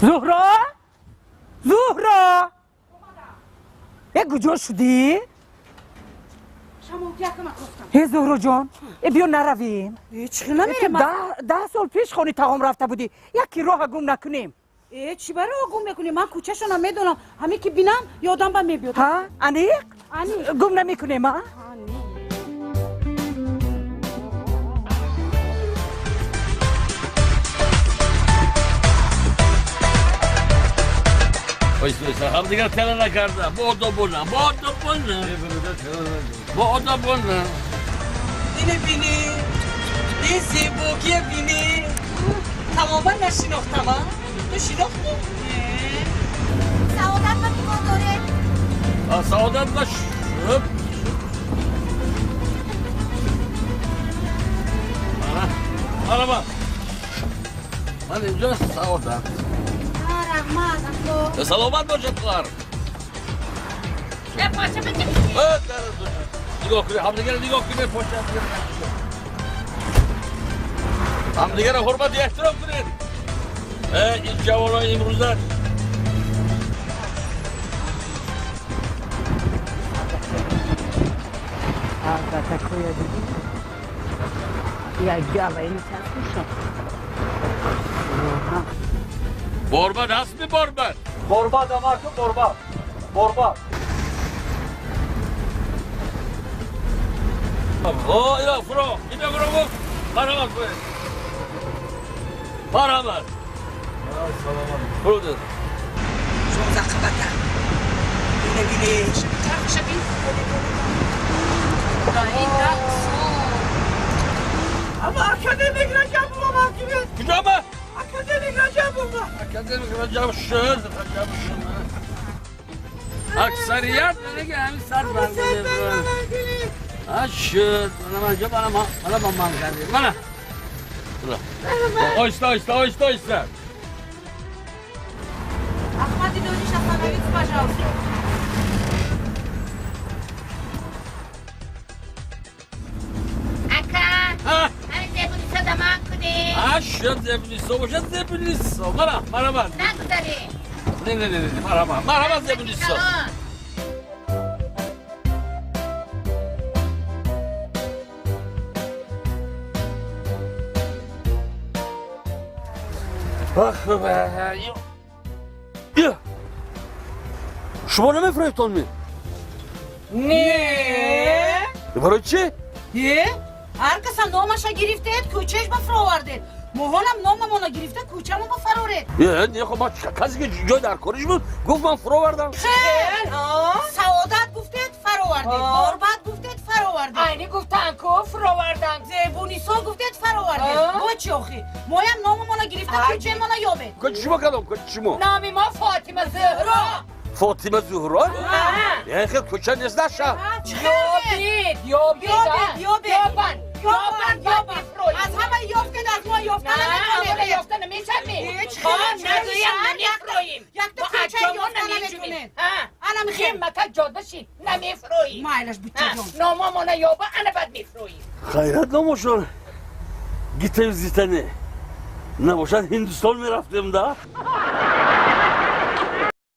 Зуҳро, Зуҳро, э, куҷо шудӣ? Э, Зуҳроҷон, э, биё наравем. 10 сол пеш хони тағом рафта будӣ, яки роҳа гум накунем. Э, чӣ барои гум мекунем? Ман кӯчашона медонам, ҳаме ки бинам, ёдам ба мебиёд. Ҳа, аниқ гум намекунем, а? Ҳамдигар тела накарда, боодобона, боодобона, боодобона. Ине бини, ин зебогия бини, тамоман нашинохтама. Ту шинохтӣ? Саодат ба киво доред? Саодат ба шуб. Марҳамат, ман инҷо саодат. Раҳмат, ако. Саломат бошед, хоҳар. Нигоҳ кунед ҳамдигарро, нигоҳ кунед, пошта ҳамдигарро ҳурмату эҳтиром кунед. Ин ҷавонои имрӯза. Албатта, дидӣ, як ҷаваи чашмшон. Борбад ҳастми, борбад? Борбад, амаку, борбад, борбад. О, ила фуро, ина фуро, марҳамат кунед, марҳамат. Саломат. Фуро дед. 16 қабата. Ине бинеш. Шабин. Ин рақс. Ама академик Раҷабова ман. Куҷома? Академик Раҷабова. Академик Раҷаб шуд, Раҷаб шуд. Аксарият дига ҳамин сар. Шуд. Мана манҷо, мана, мана, ман кардем, мана. Оҳиста, оҳиста, оҳиста, оҳиста. Ахмади Дониш, остановитесь, пожалуйста. Ака, ҳамин Зебунисо да ман кунед. Шуд, Зебунисо бошад, Зебунисо. Мана, марҳамат. Нагузаред. Не, не, не, не, марҳамат, марҳамат, Зебунисо. Шумо намефурӯхтон ми? Не. Барои чӣ? Е, ҳар каса номаша гирифтед, кӯчааш ба фуровардед. Моҳонам номамона гирифта, кӯчамо ба фароред. Не, хоб, ман касе ки ҷой дар кориш буд, гуфт, ман фуровардам. Хел, Саодат гуфтед, фаровардед, Борбад гуфтед, фаровардед. Айни гуфтан ку, фуровардан. Зебунисо гуфтед, фаровардед. Бо чӣ охи? Моям номамона гирифта, кӯчаемона ёбед. Кӯчи шумо кадом кӯчи шумо? Номи мо Фотима Зуҳро. Фотима Зуҳро? Хел кӯча нест дар шаҳр. Ёбед, ёбед. Ёбед, ёбан, ёбан, ёбан. Аз ҳама ёфтед, аз мо ёфта наметонед. Ёфта намешавем. Нагӯям, намефурӯем. Якта кӯча ёфта наметонед. Ана михем. Мака ҷода шид, намефурӯем. Майлаш, бучаҷон. Номамона ёба, ана баъд мефурӯем. Хайрат, номошон гитаю зитане набошад, Ҳиндустон мерафтем да.